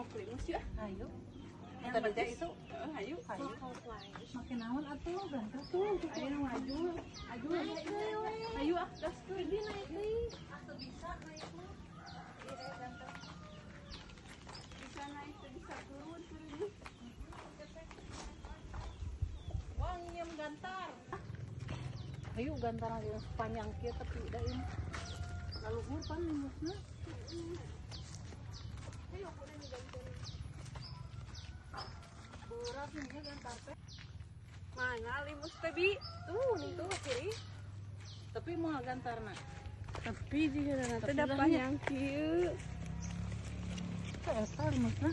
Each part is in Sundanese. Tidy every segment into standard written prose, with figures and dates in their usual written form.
Mau limus ya? Ayo. Yang baca itu. Ayo. Ayo. Makin naon atuh gantar tuh. Ayo maju. Ayo. Ayo ah, gaskeun. Ini naik deui. Ah, teu bisa naik mah. Iya, gantar. Bisa naik, teu bisa turun, turun. Wah, ngiem gantar. Ayo gantar aja sepanjang kieu tapi da ini. Laluhur pan limusna. Ayo aku udah gantar. Berat nih ya gantar teh. Mana limus teh, Bi? Tuh, nih tuh kiri. Tapi mau gantarna. Tapi jika nanti Tapi da lah nya. panjang kieu. Teh eta limusna.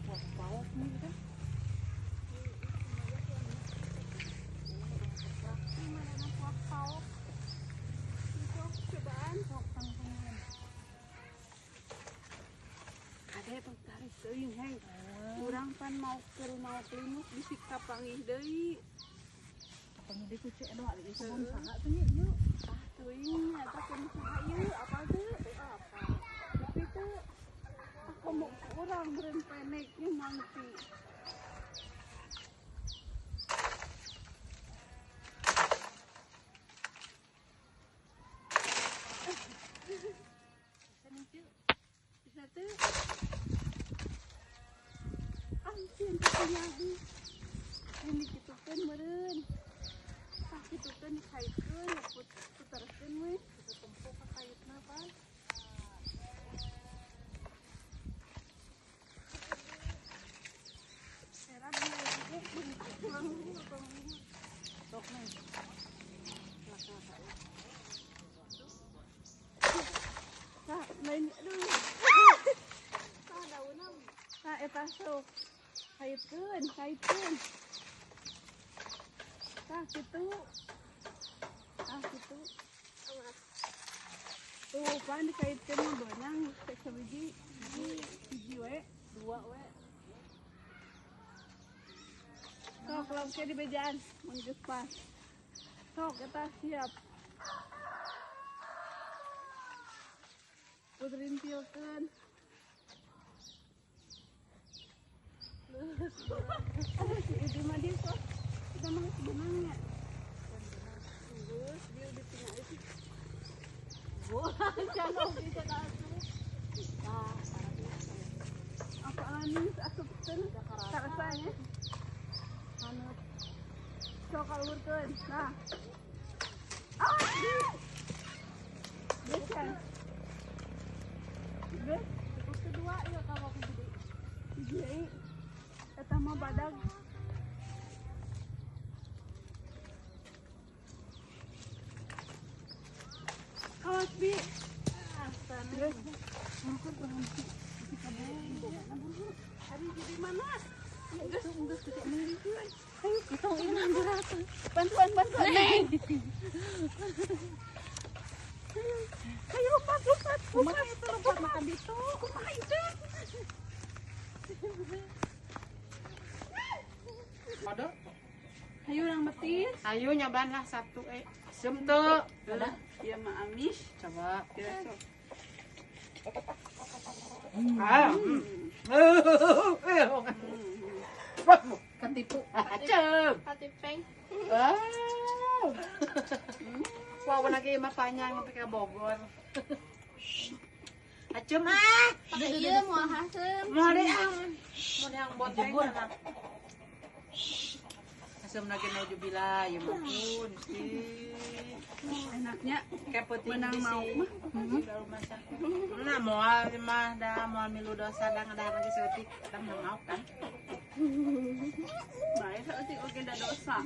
Wah, paok nih kan. Mana puak paok. Itu cobaan. Sok tangtungan. Kade pang tarik teuing heng. Urang pan mau keur mau limus bisi kapanggih deui. Apa ngede ku Cek Edo ari kebun saha tuh nya ieu? Ah teuing eta kebun saha ieu apal teu? Apa? Tapi teu aku mau urang beureun pendeknya mangti. Bisa nih, Cek. Bisa teu? Anjing teu ini kitukeun meureun. Ah kitukeun dikaitkeun puterkeun we. Kita tempo ka kaitna pan. Era dia Sok nih. Nah, lain aduh. Tah daunna. Tah eta sok. Kaitkeun, kaitkeun. Tah kitu. Tah kitu. Tuh, pan dikaitkeun mah beunang teh sabiji. Hiji we. Dua we. Sok lamun ke di bejaan mun geus pas. Sok eta siap. Putrintilkeun. Aduh, si itu mah dia kok. Kita mah geus beunangnya. Geus, dia udah tinggal itu. Wah, jangan bisa asup. Nah, Apaan nih asup teu karasanya. Hanut. Sok kaluhurkeun. Nah. Ah! Geus kan? Geus, Terus kedua ya kalau aku gede. hiji deui. Eta mah badag. Awas, Bi. Ah, sana. Geus. Ngukur berhenti. Hari jadi mana? Geus, geus gede nih. Ayo, kita ini berat. Bantuan, bantuan. Neng. Ayo lompat, lompat, Kumaha lompat. itu lompat makan itu? Kumaha itu? Ada? Ayo urang betis. Ayo nyobain lah satu Sem tuh. Ada? Ya mah amis. Coba. Ya sok. Ah. Ketipu. Acem. Hati peng. Wow. Wow, lagi mah panjang sampai ke Bogor. Acem ah. Pakai ieu moal haseum. Mau deh ang. Mau deh ang boteng. Asem lagi naujubillah ya maupun sih. Enaknya Kayak putih Menang mau mah. Nah, moal mah dah moal milu dosa dah ngedah lagi seeutik, dah mau kan. Bae saeutik oge da dosa.